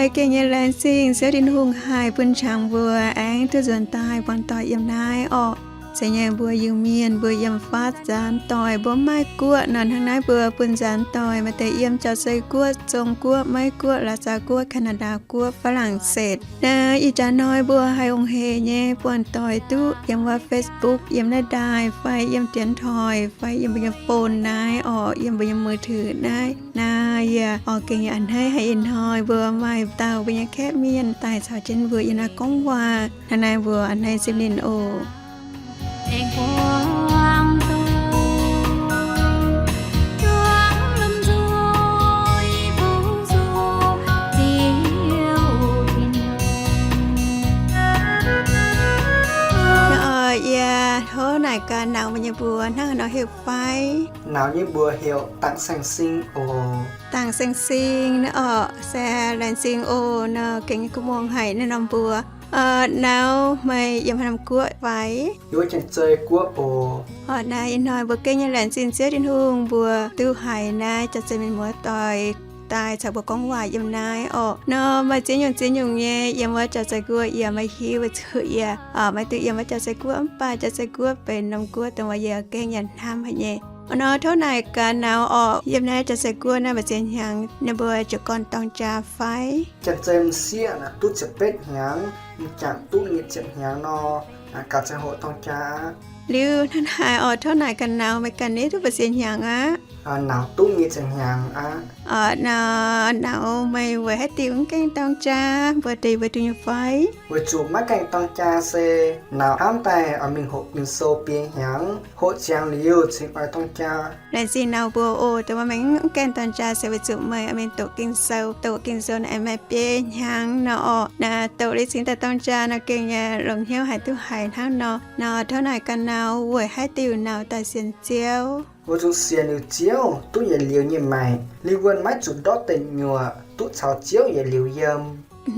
Gengh nyei laengz zingh Ziouv Tin-Hungh haih bun qangx mbuo aengx duqv nzuonx daaih buangh doic yiem naaiv orqc. Se nyei mbuo Iu-Mienh mbuo yiem faatv nzaanx doic mbuo maiv guoqv nor, hnangv naaiv mbuo bun nzaanx doic maaih deix yiem Jauv-Zei Guoqv, Zong Guoqv, Meiv Guoqv, Laac Zaax Guoqv, Canada Guoqv, Faa^laang^setc. Naaiv ih jaax hnoi mbuo haih ongh hec nyei buangh doic duqv yiem wuov Facebook, yiem naaiv ndaaih fai yiem 电话, fai yiem mbuo nyei phone naaiv orqc, yiem mbuo nyei มือถือ naaiv. Naaiv yie oix gengh a'hneiv haic ih hnoi mbuo maaih dauh mbuo nyei kaeqv mienh daaih caux jienv mbuo yiem naaiv gorngv waac. Hnangv naaiv mbuo a'hneiv zipv ninh oc. Naaiv orqc, yie tov naaic gaax nauz meih nyei mbuox hnangv haaix nor heuc fai? Nauz nyei mbuox heuc Dangc Saeng Sing oc. Dangc Saeng Sing naaiv orqc, se laengz zingh oc nor, gengh nyei kuv muangx haic naaiv norm mbuox. Nauz meih yiem haaix norm guoqv fai? Yiem Janx-Zei Guoqv oc. Orqc, naaiv ih hnoi mbuo gengh nyei laengz zingh Ziouv Tin-Hungh mbuo duqv haiz naaiv Janx-Zei mienh muoz-doic daaih caux mbuo gorngv waac yiem naaiv orqc. Nor maaih ziex nyungc ziex nyungc nyei yiem wuov Janx-Zei Guoqv yie maiv hiuv, weic zuqc yie maiv duqv yiem wuov Janx-Zei Guoqv, mv baac Janx-Zei Guoqv benx norm guoqv dongh wuov yie gengh yaac hnamv haic nyei. Nor tov naaic gaax nauz orqc, yiem naaiv Janx-Zei Guoqv naaiv maaih ziex hnyangx ninh mbuo jiez gorn dorng jaa fai? Janx-Zei m'sieqv naaic duqv ziepc betv hnyangx, m'jangc duqv nyic ziepc hnyangx nor, gauh ziangh hoc dorng jaa aqv. Liuz hnangv naaic orqc, tov naaic gaax nauz meih ganh ni duqv mbu'ziex hnyangx aqv? Nauz duqv nyic ziepc hnyangx aqv. Orqc, nauz meih weic haaix diuc mv gaengh dorng jaa mbuox deix mbuo duqv nyei fai? Weic zuqc maiv gaengh dorng jaa se nauz hnamv daaih oix mingh hoqc Ging-Sou biei hnyangx, hoqc ziangx liuz cingx oix dorng jaa. Laengz zingh nauz mbuox oc, dongh meih mv gaengh dorng jaa se weic zuqc meih oix mingh doqc Ging-Sou. Doqc Ging-Sou naaic maaih biei hnyangx nor orqc. Naaiv doqc liuz cingx daaih dorng jaa nor gengh nyei longx hnyouv haic duqv haiz hnangv nor. Nor tov naaic gaax nauz weic haaix diuc nauz daaih sienx Ziouv? Weic zuqc sienx liuz Ziouv duqv yietc liuz nyei maengc, liuz wuonh maiv zuqc ndortv deic nyuoqc, duqv caux Ziouv yietc liuz yiem.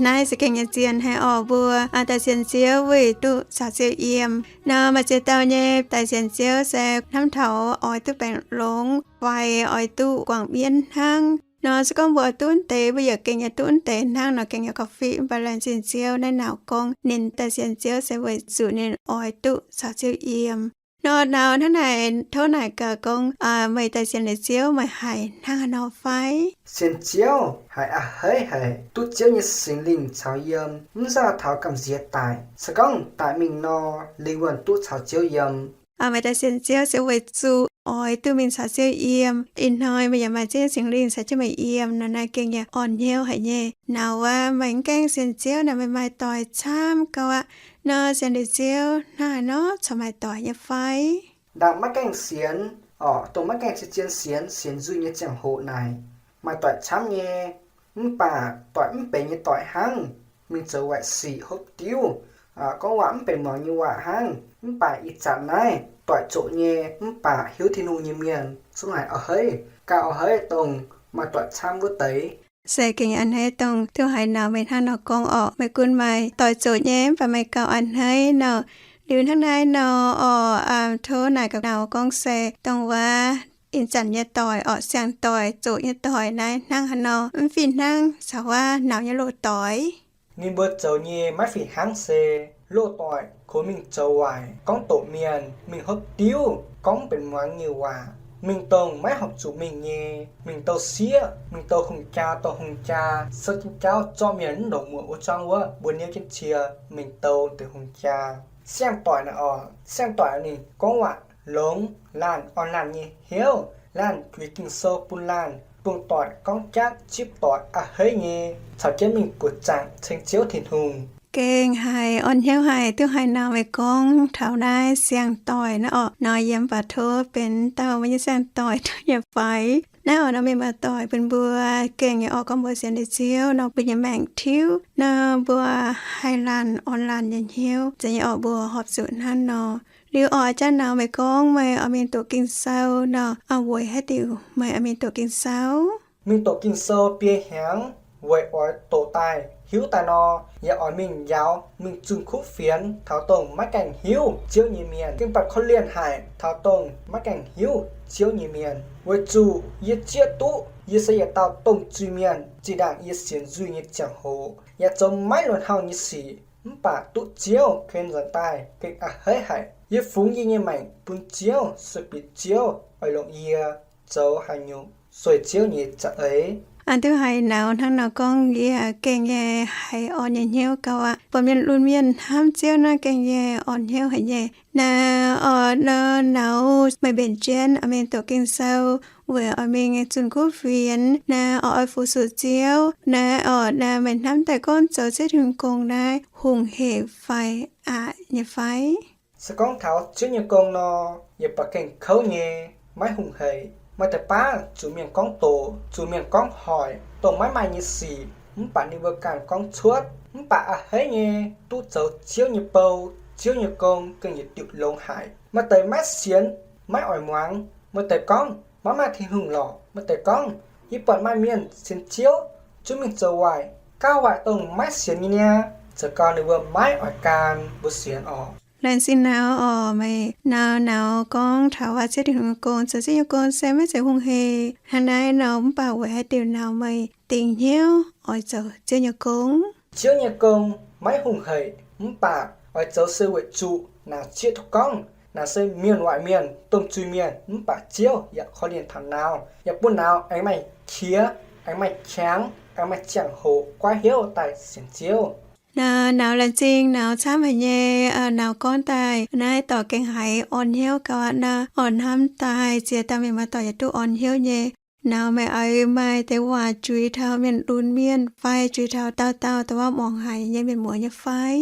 Naaiv se gengh nyei zien haic orqc, mbuo daaih sienx Ziouv weic duqv caux Ziouv yiem. Nor maaih ziex dauh nyei daaih sienx Ziouv se hnamv taux oix duqv baengc longx fai oix duqv guangc mienv hnangv. Nor se gorngv mbuo oix duqv deix, mbuo yaac gengh nyei duqv deix hnangv nor gengh nyei gauh fiqv. Mv baac laengz zingh Ziouv naaiv nauz gorngv ninh daaih sienx Ziouv se weic zuqc ninh oix duqv caux Ziouv yiem. Nor nauz hnangv naaic tov naaic gaax gorngv meih daaih sienx liuz Ziouv meih haiz hnangv haaix nor fai? Sienx Ziouv haiz a'hneiv haic, duqv Ziouv nyei Singx Lingh caux yiem, mv zaah taux gamh nziex daic. Se gorngv daic mingh nor, lingh wuonh duqv caux Ziouv yiem. Meih daaih sienx Ziouv se weic zuqc oix duqv mingh caux Ziouv yiem. Ih hnoi meih yaac maaih Ziouv nyei Singx Lingh caux jienv meih yiem nor, naaiv gengh yaac orn hnyouv haic nyei. Nauz aac, meih mv gaengh sienx Ziouv naaic meih maaih doic camv gauh aqv. Nor sienx liuz Ziouv hnangv haaix nor corc maaih doic nyei fai? Ndaangc maiv gaengh sienx orqc, dongh maiv gaengh zien-zien sienx, sienx nzuih nyei ziangh hoc naaic, maaih doic camv nyei. Mv baac doic mv benx nyei doic hnangv, mingh zoux waaic sic hopv diuv, gorngv waac mv benx muangx nyei waac hnangv. Mv baac ih zanc naaiv doic zoqc nyei mv baac hiuv Tin-Hungh nyei mienh zungv haiz a'hneiv, gauh a'hneiv dongh maaih doic camv wuov deix. Se gengh a'hneiv dongh duqv haiz nauz meih hnangv nor gorngv orqc. Meih gunv maaih doic zoqc nyei mv baac meih gauh a'hneiv nor. Liuz hnangv naaiv nor orqc, tov naaic gaax nauz gorngv se dongh wuov ih zanc nyei doic orqc, siang-doic zoqc nyei doic naaiv hnangv haaix nor, mv fih hnangv caux wuov nauz nyei loz-doic. Ninh mbuo zoux nyei maiv fih hnangv se loz-doic kungx mingh zoux waaic, gorngv doqc mienh, mingh hopv diuv, gorngv mv benx muangx nyei waac, mingh dongh maiv horpc zuqc mingh nyei, mingh douh sieqv, mingh douh hungh jaa, douh hungh jaa, souv jienv jauv zorqv mienh mv ndongc muoc wuov zuangv wuov, mbuo niouv jienv cie mingh douh deix hungh jaa. Siang-doic naaic orqc, siang-doic ninh gorngv waac longx, laanh orn laanh nyei hnyouv, laanh juix Ging-Sou bun laanh, bun doic gorngv jatv zipv doic a'hneiv nyei, caux jienv mingh buoqc zaangc ceng Ziouv Tin-Hungh. Gengh haiz orn hnyouv haic, duqv haiz nauz meih gorngv taux naaiv siang-doic naaiv orqc. Nor yie mv baac tov benx dauh mbuo nyei siang-doic duqv nyei fai? Naaiv orqc nor mienh muoz-doic bun mbuo gengh nyei orqc, gorngv mbuo sienx liuz Ziouv nor mbuo nyei maengc tiuv nor mbuo haih laanh orn laanh nyei hnyouv. Zeiz nyei orqc, mbuo horpc zuqc hnangv nor. Liuz orqc, jaav nauz meih gorngv meih oix mingh doqc Ging-Sou nor, weic haaix diuc meih oix mingh doqc Ging-Sou? Mingh doqc Ging-Sou biei hnyangx weic oix doqc daaih hiuv daaih nor, yaac oix mingh njaaux mingh zunh kuv fienx taux dongh maiv gaengh hiuv Ziouv nyei mienh, gengh baac korv-lienh haic taux dongh maiv gaengh hiuv Ziouv nyei mienh. Weic zuqc yie zieqv duqv yie se yietc dauh dongh zuiz-mienh. Zinh ndaangc yie sienx nzuih nyei ziangh hoc, yaac zoux maiv luonx hauh nyei sic, mv baac duqv Ziouv ken nzuonx daaih gengh a'hneiv haic. Yie fungx yie nyei maengc bun Ziouv se bieqc Ziouv oix longc yie zoux haaix nyungc sueih Ziouv nyei za'eix. Aa, duqv haiz nauz hnangv nauz gorngv, yie gengh nyei haiz orn nyei hnyouv gauh aqv. Buatc mienh lunx mienh hnamv Ziouv naaiv gengh nyei orn hnyouv haic nyei. Naaiv oix nauz, meih mbenc jienv oix mingh doqc Ging-Sou, weic oix mingh zunh kuv fienx, naaiv oix, oix fu-sux Ziouv, naaiv oix, naaiv meih hnamv daaih gorngv zoux Ziouv Tin-Hungh gong naaiv hungh hec fai aqc nyei fai? Se gorngv taux Ziouv nyei gong nor, yie buatc gengh kouv nyei, maiv hungh hec. Maaih deix baav zuqc mienh gorngv doqc, zuqc mienh gorngv hoic, dongh maiv maaih nyei sic, mv baac ninh mbuo ganh gorngv cuotv. Mv baac a'hneiv nyei, duqv zoux Ziouv nyei bou, Ziouv nyei gong gengh yietc diuc longx haic. Maaih deix maiv sienx, maiv oix muangx. Maaih deix gorngv, maiv maaih Tin-Hungh lorqc. Maaih deix gorngv, yie buatc maaih mienh sienx Ziouv zungv mingh zoux waaic, gauh waaic dongh maiv sienx nyei niaa. Zoux gau ninh mbuo maiv oix gan mbuo sienx orqc. Laengz zingh nauz orqc, meih nauz, nauz gorngv taux waac Ziouv Tin-Hungh nyei gong, zoux Ziouv nyei gong se maiv zeiz hungh hec hnangv naaiv nor, mv baac weic haaix diuc nauz meih dingc hnyouv oix zoux Ziouv nyei gong? Ziouv nyei gong maiv hungh hec, mv baac oix zoux se weic zuqc nauz zieqv duqv gorngv nauz se mienh waaic mienh, dongh zuiz-mienh, mv baac Ziouv yaac korv-lienh taux nauz, yaac bun nauz aengx maaih qiex, aengx maaih qangx, aengx maaih ziangh hoc goiv hnyouv daaih sienx Ziouv. Nauz, nauz laengz zingh nauz camv haic nyei. Nauz gorngv daaih naaiv dorc gengh haiz orn hnyouv gauh aqv nor. Orqc, hnamv daaih ziex dauh mienh muoz-doic yaac duqv orn hnyouv nyei. Nauz meih oix maaih deix waac juix taux mienh lunx mienh fai juix taux dauh dauh dongh wuov muangx haic nyei mienh muoz nyei fai?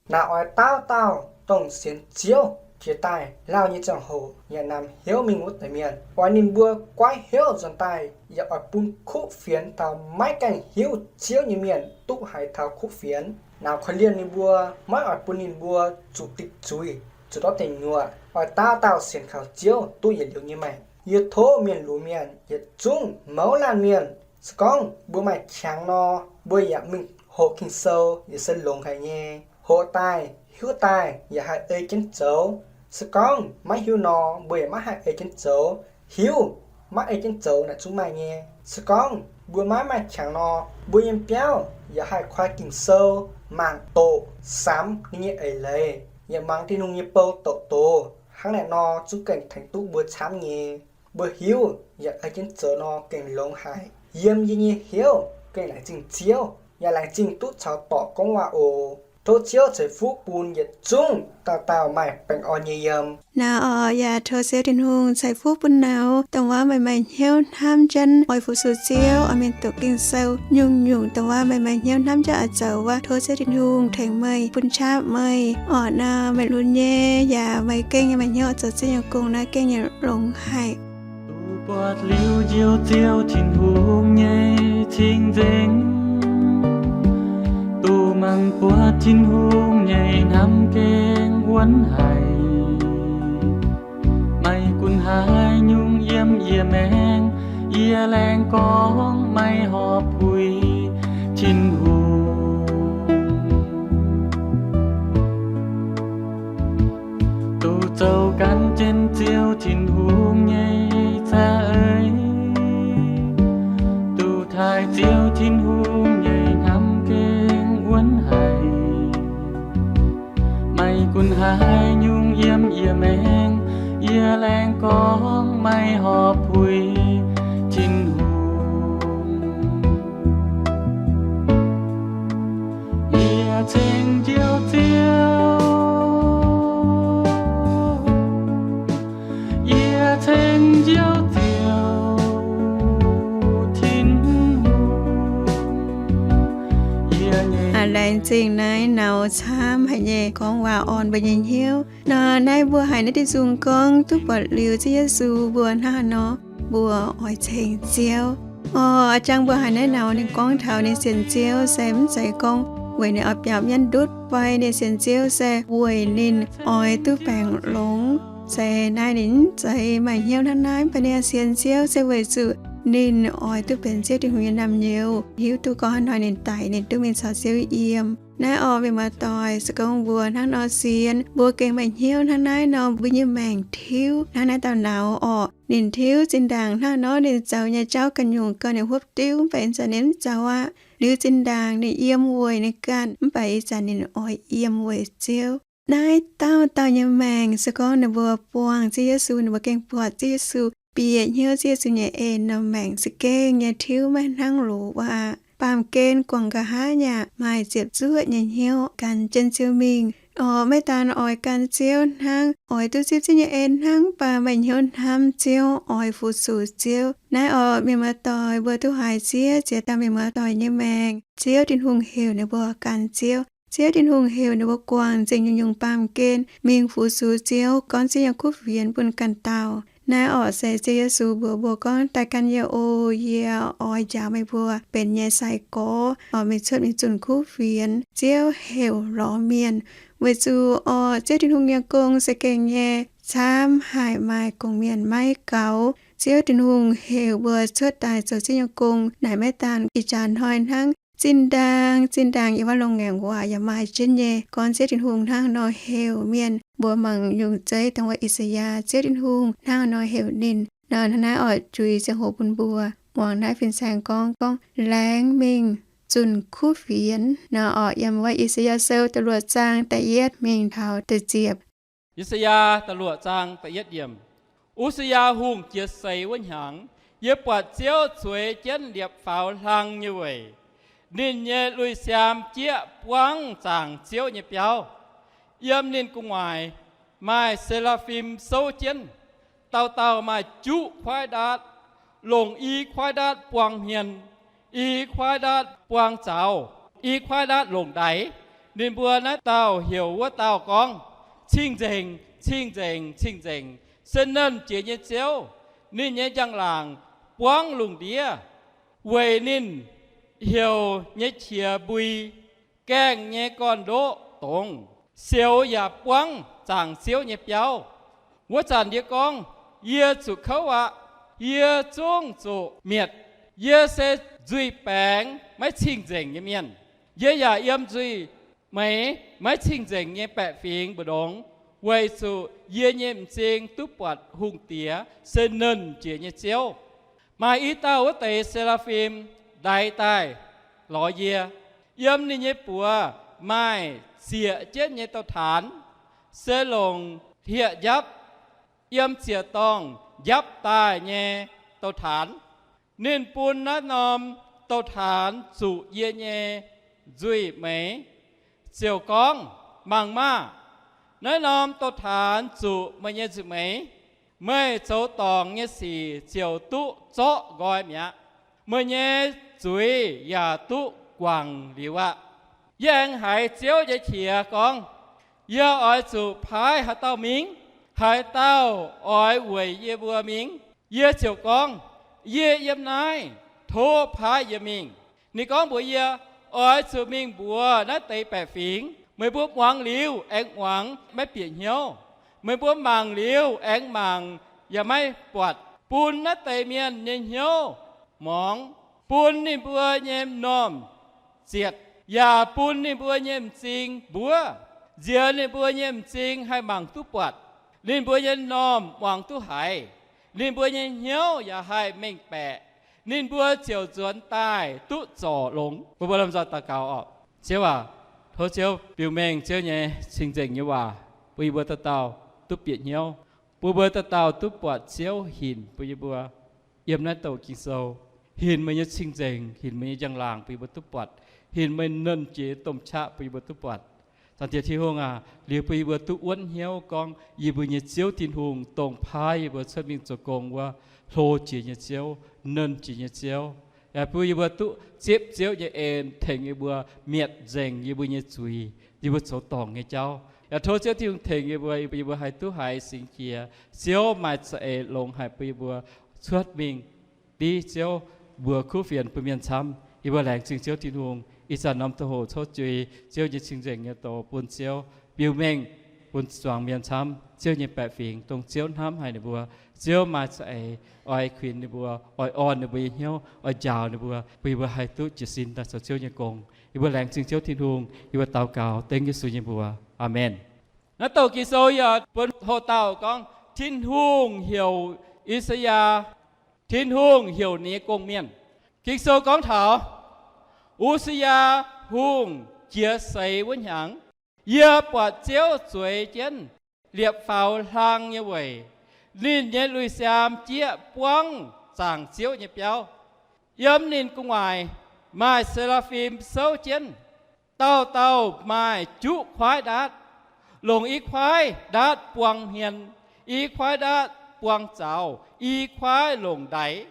Nauz oix dauh dauh dongh sienx Ziouv jiex daaih lauh nyei ziangh hoc yaac namx hnyouv mingh wuov deix mienh, oix ninh mbuo goiv hnyouv nzuonx daaih, yaac oix bun kuv fienx taux maiv gaengh hiuv Ziouv nyei mienh duqv haiz taux kuv fienx. Nauz korv-lienh ninh mbuo, maiv oix bun ninh mbuo zuqc dingc zuiz, zuqc ndortv deic nyuoqc. Oix dauh dauh sienx kaux Ziouv duqv yietc liuz nyei maengc. Yie tov mienh lunx mienh yietc zungv mouz laanh mienh, se gorngv mbuo maaih qangx nor, mbuo yaac mingh hoqc Ging-Sou yaac se longx haic nyei. Hoqc daaih, hiuv daaih yaac haih ei jienv zoux. Se gorngv maiv hiuv nor, mbuo yaac maiv haih ei jienv zoux. Hiuv maiv ei jienv zoux naaic zungv maaih nyei. Se gorngv mbuo maiv maaih qangx nor, mbuo nyei biauv yaac haih koi Ging-Sou mangc doqc samx ninh nyei eix leiz, yaac mangc Tin-Hungh nyei bou doqc doz. Hnangv naaic nor zungv gengh tengx duqv mbuo camv nyei. Mbuo hiuv yaac ei jienv zoux nor gengh longx haic. Yiem yie nyei hnyouv gengh laengz zingh Ziouv, yaac laengz zingh duqv caux dorc gorngv waac oc. Tov Ziouv ceix fuqv bun yietc zungv dauh dauh maaih baengh orn nyei yiem. Nauz oc, yaac tov Ziouv Tin-Hungh ceix fuqv bun nauz, dongh wuov meih maaih hnyouv hnamv jienv oix fu-sux Ziouv, oix mingh doqc Ging-Sou nyungc-nyungc, dongh wuov meih maaih hnyouv hnamv jienv oix zoux wuov, tov Ziouv Tin-Hungh tengx meih, bun qaqv meih. Orqc nauz, meih lunx nyei yaac meih gengh nyei maaih hnyouv oix zoux Ziouv nyei gong naaiv gengh nyei longx haic. Duqv buatc liuz njoux Ziouv Tin-Hungh nyei cing-nzengc, duqv mangc buatc Tin-Hungh nyei hnamv gengh wuonv haic. Maiv gunv haaix nyungc yiem yie maengc, yie laengz gorngv maiv horpc puix Tin-Hungh. Duqv zoux gan jienv Ziouv Tin-Hungh nyei za'eix, duqv taaih Ziouv Tin-Hungh nyei hnamv gengh wuonv haic. Maiv gunv haaix nyungc yiem yie maengc, yie laengz gorngv maiv horpc puix Tin-Hungh. Yie ceng Njoux Ziouv, yie ceng Njoux Ziouv Tin-Hungh. Aa, laengz zingh naaiv nauz camv haic nyei gorngv waac orn mbuo nyei hnyouv. Nor naaiv mbuo haiz naaiv diuh nzung gorngv duqv buatc liuz Ziouv Yesu mbuo hnangv haaix nor, mbuo oix ceng Ziouv. Orqc, jangx mbuo haiz naaiv nauz ninh gorngv taux ninh sienx Ziouv se mv zeiz gorngv weic ninh oix biaux mienv ndutv fai ninh sienx Ziouv se weic ninh oix duqv baengc longx. Se naaiv ninh mv zeiz maaih hnyouv hnangv naaiv, mv baac ninh sienx Ziouv se weic zuqc Ninh oix duqv benx Ziouv Tin-Hungh nyei naamh nyouz, hiuv duqv gorngv haaix hnoi ninh daic, ninh duqv mingh caux Ziouv yiem. Naaiv orqc, mienh muoz-doic, se gorngv mbuo hnangv nor sienx, mbuo gengh maaih hnyouv hnangv naaiv nor, mbuo nyei maengc tiuv hnangv naaiv dauh nauz orqc. Ninh tiuv zinh ndaangc hnangv nor, ninh zoux nyei jauv ganh nyungc gauh ninh huopv diuv, mv baac ih zanc ninh mv zoux aqv. Liuz zinh ndaangc ninh yiem weic ninh ganh, mv baac ih zanc ninh oix yiem weic Ziouv. Naaiv dauh dauh nyei maengc, se gorngv ninh mbuo buangh Ziouv Yesu, ninh mbuo gengh buatc Ziouv Yesu, bieqc hnyouv Ziouv Yesu nyei en nor, maengc za'gengh nyei tiuv maiv hnangv loz wuov aqv. Baamh gen guangc nqa'haav yaac maaih ziepc zuoqv nyei hnyouv gan jienv Ziouv mingh. Orqc, maiv daan oix gan Ziouv hnangv, oix duqv zipv Ziouv nyei en hnangv, mv baac maaih hnyouv hnamv Ziouv, oix fu-sux Ziouv. Naaiv orqc, mienh muoz-doic, mbuo duqv haiz Ziouv ziex dauh mienh muoz-doic nyei maengc, Ziouv Tin-Hungh heuc ninh mbuo gan Ziouv. Ziouv Tin-Hungh heuc ninh mbuo guangc nzengc nyungc-nyungc baamh gen mingh fu-sux Ziouv, gorngv Ziouv nyei kuv fienx bun ganh dauh. Naaiv orqc se Ziouv Yesu mbuox mbuo gorngv, daaih gan yie oc, yie oix njaaux meih mbuo benx nyei sai-gorx, oix mingh cuotv mingh zunh kuv fienx. Ziouv heuc lorz mienh, weic zuqc orqc, Ziouv Tin-Hungh nyei gong se gengh nyei camv haic, maaih gong-mienh maiv gaux. Ziouv Tin-Hungh heuc mbuo cuotv daaih zoux Ziouv nyei gong naaic maiv daan ih jaax hnoi hnangv. Zinh ndaangc, zinh ndaangc yiem wuov Loz-Ngaengc Waac yaac maaih jienv nyei gorngv Ziouv Tin-Hungh hnangv nor heuc mienh. Mbuo mangc nyungc zeiv dongh wuov I^saa^yaa, Ziouv Tin-Hungh hnangv nor heuc ninh. Naaiv orqc, juix ziangh hoc bun mbuo muangx naaiv fin-saeng gorngv, gorngv, Laengz mingh zunh kuv fienx. Naaiv orqc, yiem wuov I^saa^yaa Sou da'luoqc zaang da'yietv mingh taux da'ziepc. I^saa^yaa da'luoqc zaang da'yietv yiemc. U^si^yaa Hungh jiex seix wuov hnyangx, yie buatc Ziouv zueiz jienv liepc faaux hlang nyei weic. Ninh nyei lui-siaam jieqv buangv zaangc Ziouv nyei biauv. Yiem ninh gu'nguaaic maaih se^laa^fim souv jienv. Dauh dauh maaih juqv kuaaiv ndaatv, longc i kuaaiv ndaatv buang hmien, i kuaaiv ndaatv buang zaux, i kuaaiv ndaatv longc ndaix. Ninh mbuo naaiv dauh heuc wuov dauh gorngv, Cing-nzengc, cing-nzengc, cing-nzengc, se Nernh Jiex nyei Ziouv. Ninh nyei njang-laangc buangv lungh ndiev. Weic ninh heuc nyei qiex mbui, gaengh nyei gorn-ndoqv dongz, sioux yaac buangv zaangc Ziouv nyei biauv. Wuov zanc yie gorngv, Yie zuqc kouv aqv. Yie zungv zuqc mietc. Yie se nzuih baengx maiv cing-nzengc nyei mienh. Yie yaac yiem nzuih meix maiv cing-nzengc nyei baeqc fingx mbu'ndongx, weic zuqc yie nyei m'zing duqv buatc Hungh Diex, se Nernh Jiex nyei Ziouv. Maaih i dauh wuov deix se^laa^fim ndaix daaih lorz yie. Yiem ninh nyei buoz maaih zieqc jienv nyei dou-taanx, se longc hlieqv-njapv yiem ziec-dorngh njapv daaih nyei dou-taanx. Ninh bun naaiv norm dou-taanx zuqc yie nyei nzuih meix, ziouc gorngv, Mangc maah! Naaiv norm dou-taanx zuqc meih nyei nzuih meix. Meih zoux dorngc nyei sic ziouc duqv zorqv nqoi mi'aqv. Meih nyei zuiz yaac duqv guangc liuz aqv. Yie aengx haiz Ziouv nyei qiex gorngv, Yie oix zuqc paaiv haaix dauh mingh? Haaix dauh oix weic yie mbuo mingh? Yie ziouc gorngv, Yie yiem naaiv. Tov paaiv yie mingh. Ninh gorngv mbuox yie, Oix zuqc mingh mbuox naaiv deix baeqc fingx, Meih mbuo muangx liuz aengx muangx, maiv bieqc hnyouv. Meih mbuo mangc liuz aengx mangc, yaac maiv buatc. Bun naaiv deix mienh nyei hnyouv morngx, bun ninh mbuo nyei m'normh zietc, yaac bun ninh mbuo nyei m'zing mbuov. Nziex ninh mbuo nyei m'zing haih mangc duqv buatc, ninh mbuo nyei m'normh muangx duqv haiz, ninh mbuo nyei hnyouv yaac haih mengh baeqc, ninh mbuo ziouc nzuonx daaih duqv zorc longx. Mbuo, mbuo lomh nzoih daux gaux oc. Ziouv aac, tov Ziouv biux mengh Ziouv nyei cing-nzengc nyei waac bun yie mbuo dauh dauh duqv bieqc hnyouv, bun mbuo dauh dauh duqv buatc Ziouv hinc bun yie mbuo yiem naaiv douc Ging-Sou, hinc meih nyei cing-nzengc, hinc meih nyei njang-laangc bun yie mbuo duqv buatc, hinc meih Nernh Jiex domh qaqv bun yie mbuo duqv buatc. Zaangc Diex Tin-Hungh aac, liuz bun yie mbuo duqv wuonv hnyouv gorngv yie mbuo nyei Ziouv Tin-Hungh, dongh paaiv yie mbuo cuotv mingh zoux gong wuov, hlo jiex nyei Ziouv, Nernh Jiex nyei Ziouv. Yaac bun yie mbuo duqv zipv Ziouv nyei en tengx yie mbuo mietc nzengc yie mbuo nyei zuiz, yie mbuo zoux dorngc nyei jauv. Yaac tov Ziouv Tin-Hungh tengx yie mbuo, yie mbuo haih duqv haiz Singx Qiex. Ziouv maaih za'eix longx haic bun yie mbuo cuotv mingh div Ziouv mbuox kuv fienx bun mienh camv. Yie mbuo laengz zingh Ziouv Tin-Hungh. Ih zanc norm ziangh hoc tov juix Ziouv nyei cing-nzengc nyei doz bun Ziouv biux mengh bun zuangx mienh camv Ziouv nyei baeqc fingx, dongh Ziouv hnamv haic ninh mbuo. Ziouv maaih za'eix oix kuinx ninh mbuo, oix orn ninh mbuo nyei hnyouv, oix njaaux ninh mbuo, bun ninh mbuo haih duqv jiez sin daaih zoux Ziouv nyei gong. Yie mbuo laengz zingh Ziouv Tin-Hungh. Yie mbuo daux gaux dengv Yesu nyei mbuox. Aamen. Naaiv douc Ging-Sou yaac bun hoc dauh gorngv Tin-Hungh heuc I^saa^yaa, Tin-Hungh heuc ninh nyei gong-mienh. Ging-Sou gorngv taux, U^saa^yaa Hungh jiex seix wuov hnyangx, yie buatc Ziouv zueiz jienv liepc faaux hlang nyei weic. Ninh nyei lui-siaam jieqv buangv zaangc Ziouv nyei biauv. Yiem ninh gu'nguaaic maaih se^laa^fim souv jienv. Dauh dauh maaih juqv kuaaiv ndaatv, longc i kuaaiv ndaatv buang hmien, i kuaaiv ndaatv buang zaux, i kuaaiv longc ndaix.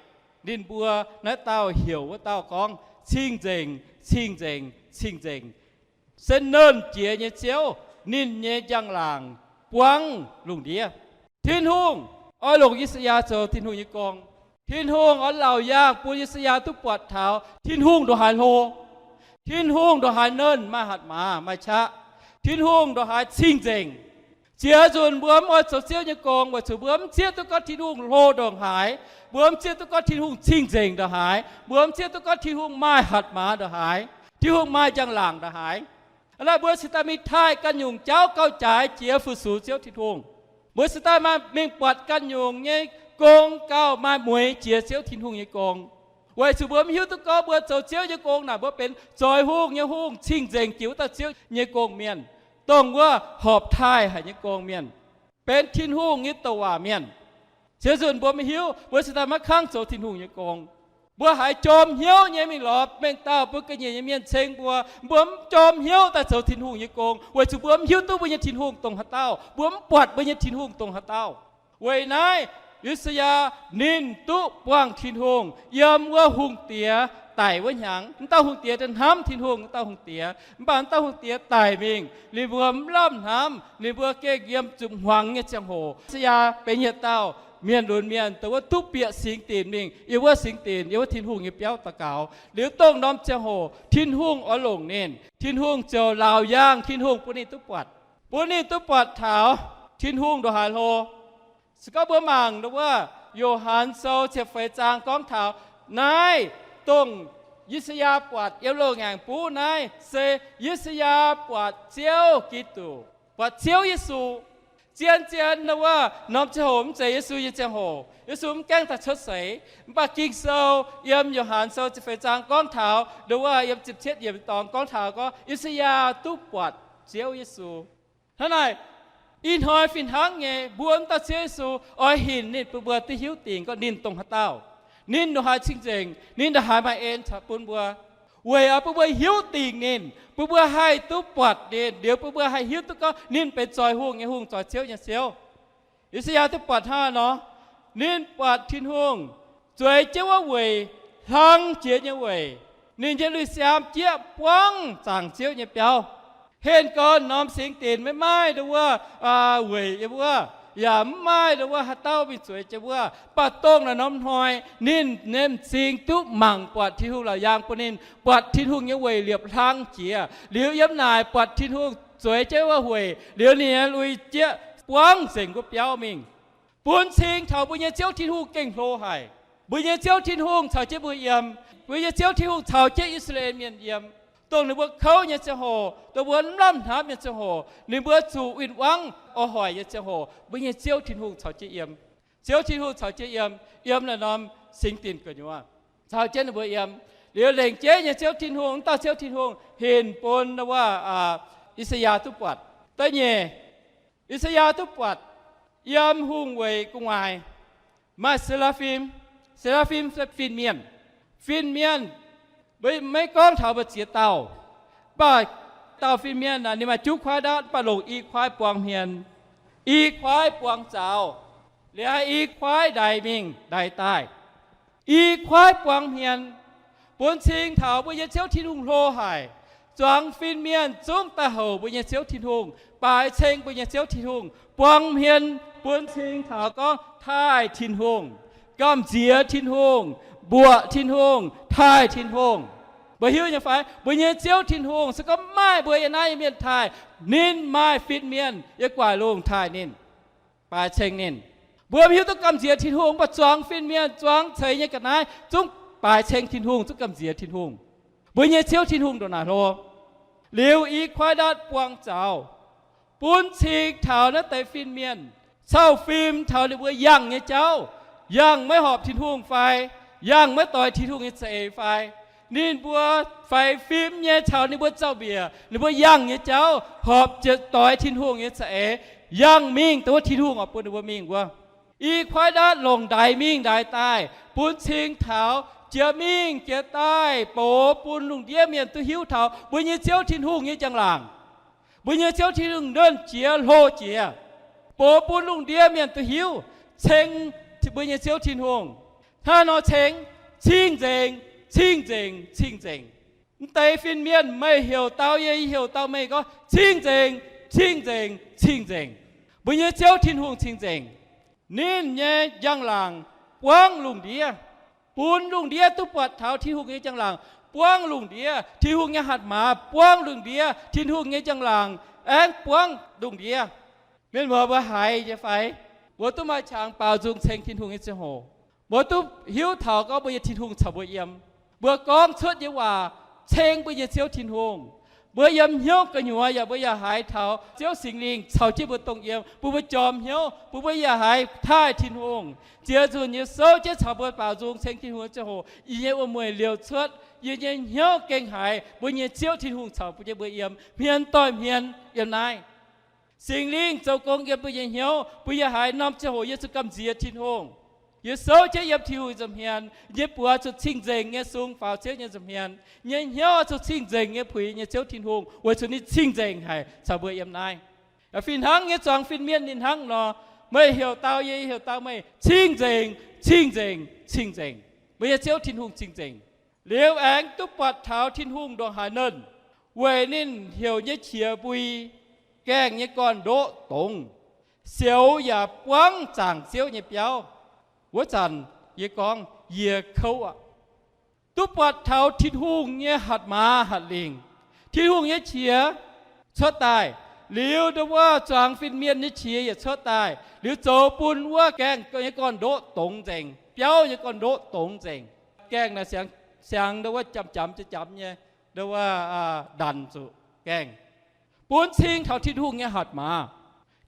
Ninh mbuo, naaiv dauh heuc wuov dauh gorngv, Cing-nzengc, cing-nzengc, cing-nzengc, se Nernh Jiex nyei Ziouv. Ninh nyei njang-laangc buangv lungh ndiev. Tin-Hungh oix longc I^saa^yaa zoux Tin-Hungh nyei gong. Tin-Hungh oix laauc yaangh bun I^saa^yaa duqv buatc taux Tin-Hungh ndongc haaix hlo. Tin-Hungh ndongc haaix nernh, maaih hatc maaz maaih qaqv. Tin-Hungh ndongc haaix cing-nzengc. Ziex nzunc mbuo mv oix zoux Ziouv nyei gong weic zuqc mbuo mv zieqv duqv gorngv Tin-Hungh hlo ndongc haaix. Mbuo mv zieqv duqv gorngv Tin-Hungh cing-nzengc ndongc haaix. Mbuo mv zieqv duqv gorngv Tin-Hungh maaih hatc maaz ndongc haaix, Tin-Hungh maaih njang-laangc ndongc haaix. Aa, mbuo cingx daaih mingh taaih ganh nyungc jauv gauh jaaix jiex fu-sux Ziouv Tin-Hungh. Mbuo cingx daaih maaih mingh buatc ganh nyungc nyei gong gauh maaih mueiz jiex Ziouv Tin-Hungh nyei gong. Weic zuqc mbuo mv hiuv duqv gorngv mbuo zoux Ziouv nyei gong naaic mbuo benx zoix hungh nyei hungh, cing-nzengc jiex wuov dauh Ziouv nyei gong-mienh, dongh wuov horpc taaih haic nyei gong-mienh, benx Tin-Hungh nyei douc waac mienh. Ziex nzunc mbuo maiv hiuv, mbuo cingx daaih maiv kangv zoux Tin-Hungh nyei gong. Mbuo haiz jorm hnyouv nyei mingh lorz mengh dauh mbuo ga'nyiec nyei mienh ceng mbuo, mbuo mv jorm hnyouv daaih zoux Tin-Hungh nyei gong, weic zuqc mbuo mv hiuv duqv mbuo nyei Tin-Hungh dongh haaix dauh, mbuo mv buatc mbuo nyei Tin-Hungh dongh haaix dauh. Weic naaiv, I^saa^yaa ninh duqv buangh Tin-Hungh yiem wuov hungh diex daic wuov hnyangx. Mv dauh hungh diex daaih hnamv Tin-Hungh, mv dauh hungh diex, mv baac mv dauh hungh diex daic mingh, ninh mbuo mv lamh hnamv, ninh mbuo gengh yiem zuqc hmuangx nyei ziangh hoc. I^saa^yaa benx yietc dauh mienh lunx mienh, dongh wuov duqv bieqc singx dinc mingh, yiem wuov singx dinc, yiem wuov Tin-Hungh nyei biauv daux gaux. Liuz dongh norm ziangh hoc Tin-Hungh oix longc ninh, Tin-Hungh ziouc laauc yaangh Tin-Hungh bun ninh duqv buatc, bun ninh duqv buatc taux Tin-Hungh ndongc haaix hlo. Se gorngv mbuo mangc wuov Yo^han Sou ziepc feix zaang gorngv taux naaiv, dongh I^saa^yaa buatc yiem loz-ngaengc buv naaiv se I^saa^yaa buatc Ziouv Giduc, buatc Ziouv Yesu. Zien-zien wuov norm ziangh hoc mv zeiz Yesu nyei ziangh hoc. Yesu mv gaengh daaih cuotv seix. Mv baac Ging-Sou yiem Yo^han Sou ziepc feix zaang gorngv taux, nduov wuov yiem ziepc cietv yiemc dorngx gorngv taux gorngv I^saa^yaa duqv buatc Ziouv Yesu. Hnangv naaic, ih hnoi fih hnangv nyei, mbuo mv dauh Ziouv Yesu oix hinc ninh bun mbuo duqv hiuv dingc gorngv ninh dongh haaix dauh, ninh ndongc haaix cing-nzengc, ninh ndongc haaix maaih en caux bun mbuo. Weic oix bun mbuo hiuv dingc ninh, bun mbuo haih duqv buatc ninh, liuz bun mbuo haih hiuv duqv gorngv ninh benx zoix hungh nyei Hungh, zoix ziouv nyei Ziouv. I^saa^yaa duqv buatc hnangv nor, ninh buatc Tin-Hungh zueiz jienv wuov weic, hlang jiex nyei weic. Ninh nyei lui-siaam jieqv buangv zaangc Ziouv nyei biauv. Henh gorn norm singx dinc maiv maaih nduov wuov weic yiem wuov, yaac mv maaih nduov wuov haaix dauh mingh zueiz jienv wuov. Mv baac dongh naaiv norm hnoi ninh nyei m'zing duqv mangc buatc Tin-Hungh laauc yaangh bun ninh buatc Tin-Hungh nyei weic liepc hlang jiex. Liuz yiem naaic buatc Tin-Hungh zueiz jienv wuov weic, liuz ninh nyei lui jieqv buangv nzengc wuov biauv mingh. Bun cing taux mbuo nyei Ziouv Tin-Hungh gengh hlo haic. Mbuo nyei Ziouv Tin-Hungh caux jienv mbuo yiem. Mbuo nyei Ziouv Tin-Hungh caux jienv I^saa^laa^en Mienh yiem. Dongh ninh mbuo kouv nyei ziangh hoc, dongh mbuo mv lamh hnamv nyei ziangh hoc, ninh mbuo zuqc win-wangv orv hoic nyei ziangh hoc, mbuo nyei Ziouv Tin-Hungh caux jienv yiem. Ziouv Tin-Hungh caux jienv yiem, yiem naaiv norm singx dinc gu'nyuoz, caux jienv ninh mbuo yiem. Liuz lengc jeiv nyei Ziouv Tin-Hungh, mv dauh Ziouv Tin-Hungh hinc bun wuov I^saa^yaa duqv buatc. Da'nyeic, I^saa^yaa duqv buatc yiem hungh weic gu'nguaaic maaih se^laa^fim. Se^laa^fim se fin-mienh. Fin-mienh, maiv gorngv taux mbu'ziex dauh, mv baac dauh fin-mienh aeqv, ninh maaih juqv kuaaiv ndaatv, mv baac longc i kuaaiv buang hmien, i kuaaiv buang zaux, liuz i kuaaiv ndaix mingh ndaix daaih. I kuaaiv buang hmien, bun cing taux mbuo nyei Ziouv Tin-Hungh hlo haic. Zuangx fin-mienh zungv daaih houc mbuo nyei Ziouv Tin-Hungh, baaix ceng mbuo nyei Ziouv Tin-Hungh. Buang hmien, bun cing taux gorngv taaih Tin-Hungh, gamh nziex Tin-Hungh, mbuoqc Tin-Hungh, taaih Tin-Hungh. Mbuo hiuv nyei fai? Mbuo nyei Ziouv Tin-Hungh se gorngv maaih mbuo yiem naaiv nyei mienh taaih, ninh maaih fin-mienh yiem gu'nguaaic lungh taaih ninh, baaix ceng ninh. Mbuo mv hiuv duqv gamh nziex Tin-Hungh, mv baac zuangx fin-mienh, zuangx ceix nyei ga'naaiv zungv baaix ceng Tin-Hungh, zungv gamh nziex Tin-Hungh. Mbuo nyei Ziouv Tin-Hungh ndongc naaic hlo. Liuz i kuaaiv ndaatv buang zaux, bun cing taux naaiv deix fin-mienh cau fim taux ninh mbuo yangh nyei jauv, yangh maiv horpc Tin-Hungh fai, yangh maiv doix Tin-Hungh nyei za'eix fai. Ninh mbuo faix fim nyei caux ninh mbuo zaux-mbiec, ninh mbuo yangh nyei jauv horpc doix Tin-Hungh nyei za'eix, yangh mingh dongh wuov Tin-Hungh oix bun ninh mbuo mingh wuov. I kuaaiv ndaatv longc ndaix mingh ndaix daaih, bun cing taux jiex mingh jiex daaih, box bun lungh ndiev mienh duqv hiuv taux mbuo nyei Ziouv Tin-Hungh nyei njang-laangc. Mbuo nyei Ziouv Tin-Hungh nernh jiex hlo jiex, box bun lungh ndiev mienh duqv hiuv, ceng mbuo nyei Ziouv Tin-Hungh. Hnangv nor ceng, cing-nzengc, cing-nzengc, cing-nzengc. Mv deix fin-mienh meih heuc dau yie, yie heuc dau meih gorngv, cing-nzengc, cing-nzengc, cing-nzengc. Mbuo nyei Ziouv Tin-Hungh cing-nzengc. Ninh nyei njang-laangc buangv lungh ndiev, bun lungh ndiev duqv buatc taux Tin-Hungh nyei njang-laangc buangv lungh ndiev, Tin-Hungh nyei hatc maaz buangv lungh ndiev, Tin-Hungh nyei njang-laangc aengx buangv lungh ndiev. Mienh muoz, mbuo haiz nyei fai? Mbuo duqv maaih qangx baaux nzung ceng Tin-Hungh nyei ziangh hoc, mbuo duqv hiuv taux gorngv mbuo nyei Tin-Hungh caux mbuo yiem. Mbuo gorngv cuotv nyei waac ceng mbuo nyei Ziouv Tin-Hungh. Mbuo yiem hnyouv gu'nyuoz yaac mbuo yaac haiz taux Ziouv Singx Lingh caux jienv mbuo dongh yiem, bun mbuo jorm hnyouv, bun mbuo yaac haiz taaih Tin-Hungh. Ziex nzunc yie souv jienv caux mbuo baaux nzung ceng Tin-Hungh nyei ziangh hoc, yie nyei wuom-mueic liouc cuotv, yie nyei hnyouv gengh haiz mbuo nyei Ziouv Tin-Hungh caux mbuo jienv mbuo yiem, hmien doix hmien yiem naaiv. Singx Lingh zoux gong yiem mbuo nyei hnyouv, mbuo yaac haiz norm ziangh hoc yie zuqc gamh nziex Tin-Hungh. Yie souv jienv yiem Tin-Hungh nza'hmien, yie nyei buoz zuqc cing-nzengc nyei sung faaux Ziouv nyei nza'hmien. Yie nyei hnyouv zuqc cing-nzengc nyei puix yie nyei Ziouv Tin-Hungh, weic zuqc ninh cing-nzengc haic caux mbuo yiem naaiv. Fih hnangv nyei zuangx fin-mienh ninh hnangv nor, meih heuc dau yie, yie heuc dau meih, cing-nzengc, cing-nzengc, cing-nzengc. Mbuo nyei Ziouv Tin-Hungh cing-nzengc. Liuz aengx duqv buatc taux Tin-Hungh ndongc haaix nernh, weic ninh heuc nyei qiex mbui, gaengh nyei gorn-ndoqv dongz, sioux yaac buangv zaangc Ziouv nyei biauv. Wuov zanc yie gorngv, yie kouv aqv. Duqv buatc taux Tin-Hungh nyei hatc maaz hatc lingc, Tin-Hungh nyei qiex cuotv daaih, liuz ndongc wuov zuangx fin-mienh nyei qiex yaac cuotv daaih, liuz zoux bun wuov gaengh nyei gorn-ndoqv dongz nzengc, biauv nyei gorn-ndoqv dongz nzengc. Gaengh naaic siangx, siangx ndongc wuov jamx jamx jamx nyei, ndongc wuov ndanc zuqc gaengh, bun cing taux Tin-Hungh nyei hatc maaz.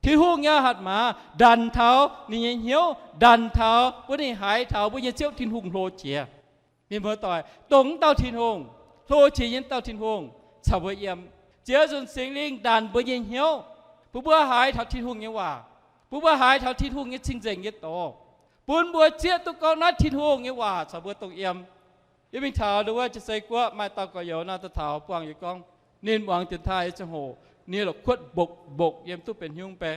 Tin-Hungh nyei hatc maaz ndanc taux ninh nyei hnyouv, ndanc taux mbuo, ninh haiz taux mbuo nyei Ziouv Tin-Hungh hlo jiex. Mienh muoz-doic, dongh wuov dauh Tin-Hungh, hlo jiex nyei dauh Tin-Hungh caux mbuo yiem. Ziex nzunc Singx Lingh ndanc mbuo nyei hnyouv, bun mbuo haiz taux Tin-Hungh nyei waac, bun mbuo haiz taux Tin-Hungh nyei cing-nzengc nyei doz, bun mbuo zieqv duqv gorngv naaiv Tin-Hungh nyei waac caux mbuo dongh yiem. Yie mingh taux ndongc wuov Jiu-Seix Guoqv maaih dauh gorx-youz nor, daaih taux buangh yie gorngv, ninh muangx dienx taaih nyei ziangh hoc, ninh la'kuotv mbokc mbokc yiem duqv benx hnyungv bei.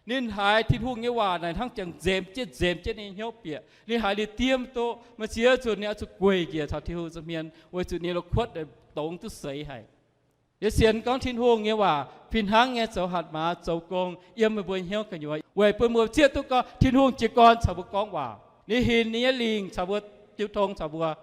Ninh haiz Tin-Hungh nyei waac naaic hnangv jangx nzemx jienv nzemx jienv ninh nyei hnyouv bieqc. Ninh haiz ninh diev duqv, maaih ziex nzunc ninh oix zuqc gueic njiec taux Tin-Hungh nza'hmien, weic zuqc ninh la'kuotv dongz duqv seix haic. Yie sienx gorngv Tin-Hungh nyei waac fih hnangv nyei zoux hatc maaz zoux gong yiem meih mbuo hnyouv gu'nyuoz, weic bun mbuo zieqv duqv gorngv Tin-Hungh jiez gorn caux mbuo gorngv waac. Ninh hinc ninh nyei lingc caux mbuo, jiu tong caux mbuo.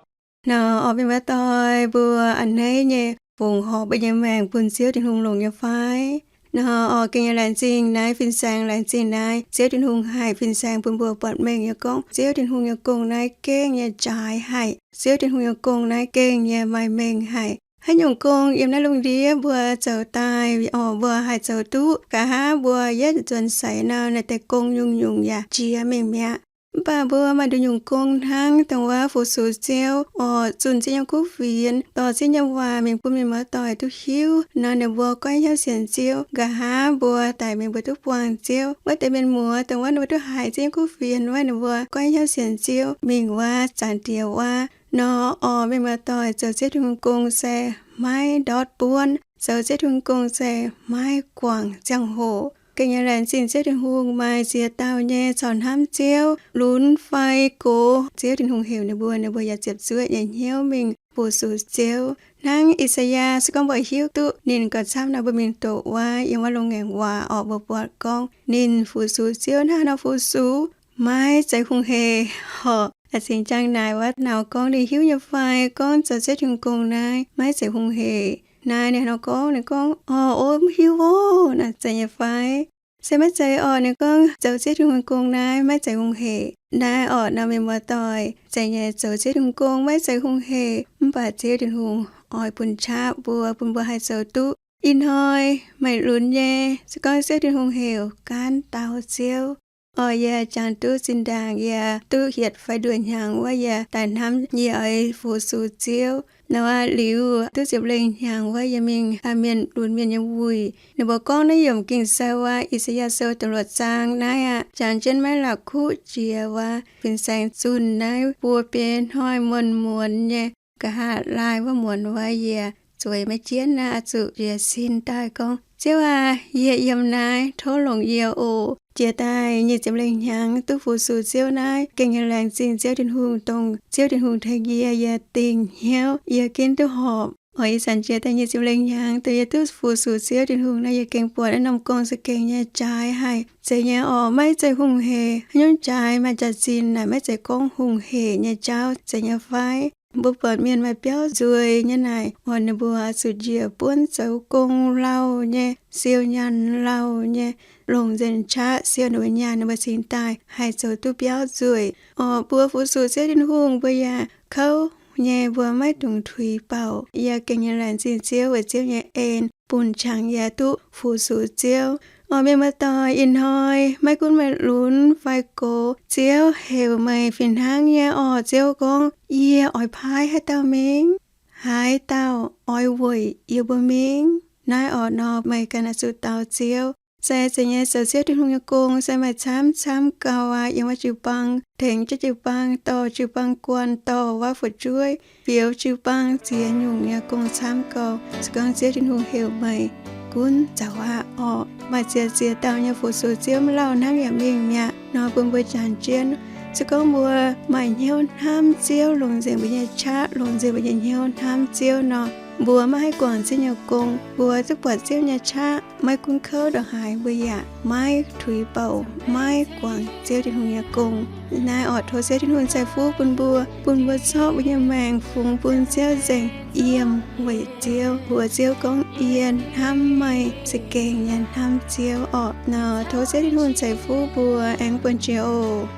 Nor, orqc, mienh muoz-doic, mbuo a'hneiv nyei fongc horc mbuo nyei maengc bun Ziouv Tin-Hungh longx nyei fai? Nor, orqc, gengh nyei laengz zingh naaiv fin-saeng, laengz zingh naaiv Ziouv Tin-Hungh haih fin-saeng bun mbuo buatc mengh nyei gorngv Ziouv Tin-Hungh nyei gong naaiv gengh nyei jaaix haic. Ziouv Tin-Hungh nyei gong naaiv gengh nyei maaih mengh haic. Haaix nyungc gong yiem naaiv lungh ndiev mbuo zoux daaih, orqc, mbuo haih zoux duqv. Nqa'haav mbuo yietv nzuonx seix nor, naaiv deix gong nyungc-nyungc yaac jiex mingh mi'aqv. Mv baac mbuo maaih nduqc nyungc gong hnangv dongh wuov fu-sux Ziouv, orqc, zunh Ziouv nyei kuv fienx, dorh Ziouv nyei waac mingh bun mienh muoz-doic duqv hiuv nor, ninh mbuo goiv hnyouv sienx Ziouv. Nqa'haav mbuo daic mingh mbuo duqv buangh Ziouv. Wuov deix mienh muoz dongh wuov ninh mbuo duqv haiz Ziouv nyei kuv fienx wuov, ninh mbuo goiv hnyouv sienx Ziouv mingh wuov Zaangc Diex wuov. Nor, orqc, mienh muoz-doic, zoux Ziouv Tin-Hungh gong se maiv ndortv buonv. Zoux Ziouv Tin-Hungh gong se maiv guangc ziangh hoc. Gengh nyei laengz zingh Ziouv Tin-Hungh maaih ziex dauh nyei corc hnamv Ziouv, lunx fai gox, Ziouv Tin-Hungh heuc ninh mbuo, ninh mbuo yaac ziepc zuoqv nyei hnyouv mingh fu-sux Ziouv. Hnangv I^saa^yaa se gorngv mbuo hiuv duqv ninh gauh camv nor, mbuo mingh doqc wuov yiem wuov loz-ngaengc waac orqc, mbuo buatc gorngv ninh fu-sux Ziouv hnangv nor fu-sux, maiv zeiz hungh hec, horqc, A'cingx jangx naaic wuov, Nauz gorngv, Ninh hiuv nyei fai gorngv zoux Ziouv Tin-Hungh gong naaiv maiv zeiz hungh hec? Naaiv ninh nor gorngv, ninh gorngv, Orv, o, mv hiuv oc. Naaiv zeiz nyei fai? Se maiv zeiz orqc. Ninh gorngv, Zoux Ziouv Tin-Hungh gong naaiv maiv zeiz hungh hec. Naaiv orqc, nor mienh muoz-doic, zeiz nyei, zoux Ziouv Tin-Hungh gong maiv zeiz hungh hec, mv baac Ziouv Tin-Hungh oix bun qaqv mbuo, bun mbuo haih zoux duqv. Ih hnoi meih lunx nyei, se gorngv Ziouv Tin-Hungh heuc gaanv dauh Ziouv. Orqc, yie jangx duqv zinh ndaangc yie duqv hietc fai nduoh hnyangx wuov, yie daaih hnamv yie oix fu-sux Ziouv. Nor liuz duqv ziepc lengh hnyangx wuov, yie mingh mienh lunx mienh nyei wuic. Ninh mbuo gorngv naaiv yiemc Ging-Sou wuov, I^saa^yaa Sou da'luoqc zaang naaiv aqv, jangx jienv maiv la'kuqv jiex wuov, fin-saeng zunh naaiv buo biei hnoi muonz muonz nyei, nqa'haav laai wuov muonz wuov, yie zueiz maiv jienv naaiv, oix zuqc jiez sin daaih gorngv, Ziouv aac, yie yiem naaiv, tov longc yie oc. Jiex daaih nyic ziepc lengh hnyangx duqv fu-sux Ziouv naaiv, gengh nyei laengz zingh Ziouv Tin-Hungh, dongh Ziouv Tin-Hungh tengx yie, yie dingc hnyouv, yie ginv duqv horpc. Orqc, ih zanc jiex daaih nyic ziepc lengh hnyangx dongh yie duqv fu-sux Ziouv Tin-Hungh naaiv, yie gengh buatc naaiv norm gong za'gengh nyei jaaix haic. Zeiz nyei orqc, maiv zeiz hungh hec. Haaix nyungc jaaix maaih jaax-zinh naaic maiv zeiz gorngv hungh hec nyei jauv, zeiz nyei fai? Mbuo buatc mienh maaih biauv nzueiz nyei naaic, orqc, ninh mbuo zuqc njiec buonv zoux gong lauh nyei, siou nyaanh lauh nyei, longc nzengc qaqv siou ninh mbuo nyaanh, ninh mbuo cingx daaih haih zoux duqv biauv nzueic. Orqc, mbuo fu-sux Ziouv Tin-Hungh mbuo yaac kouv nyei, mbuo maiv dungx tuix bouc. Yie gengh nyei laengz zingh Ziouv weic Ziouv nyei en bun qangx yie duqv fu-sux Ziouv. Orqc, mienh muoz-doic, ih hnoi maiv gunv meih lunx fai gox, Ziouv heuc meih fih hnangv nyei orqc. Ziouv gorngv, Yie oix paaiv haaix dauh mingh? Haaix dauh oix weic yie mbuo mingh? Naaiv orqc nor meih ganh oix zuqc dau Ziouv. Se zeiz nyei zoux Ziouv Tin-Hungh nyei gong se maaih camv camv gau aqv. Yiem wuov jiu-baang tengx jienv jiu-baang dorh jiu-baang guanh dorh wuov fu'jueiv, fioux jiu-baang ziex nyungc nyei gong camv gau. Se gorngv Ziouv Tin-Hungh heuc meih, gunv zoux aqv orqc. Maaih ziex ziex dauh nyei fu-sux Ziouv mv lauh hnangv yaac mingh mi'aqv nor, bun mbuo jangx jienv. Se gorngv mbuo maaih hnyouv hnamv Ziouv, longc nzengc mbuo nyei qaqv, longc nzengc mbuo nyei hnyouv hnamv Ziouv nor, mbuo maiv haih guangc Ziouv nyei gong. Mbuo duqv buatc Ziouv nyei qaqv, maiv gunv kouv ndongc haaix, mbuo yaac maiv tuix bouc, maiv guangc Ziouv Tin-Hungh nyei gong. Naaiv orqc, tov Ziouv Tin-Hungh ceix fuqv bun mbuo, bun mbuo zorqv mbuo nyei maengc fungx bun Ziouv nzengc, yiem weic Ziouv, mbuox Ziouv gorngv, Yie hnamv meih. Za'gengh yie hnamv Ziouv orqc. Nor tov Ziouv Tin-Hungh ceix fuqv mbuo, aengx bun jiex oc.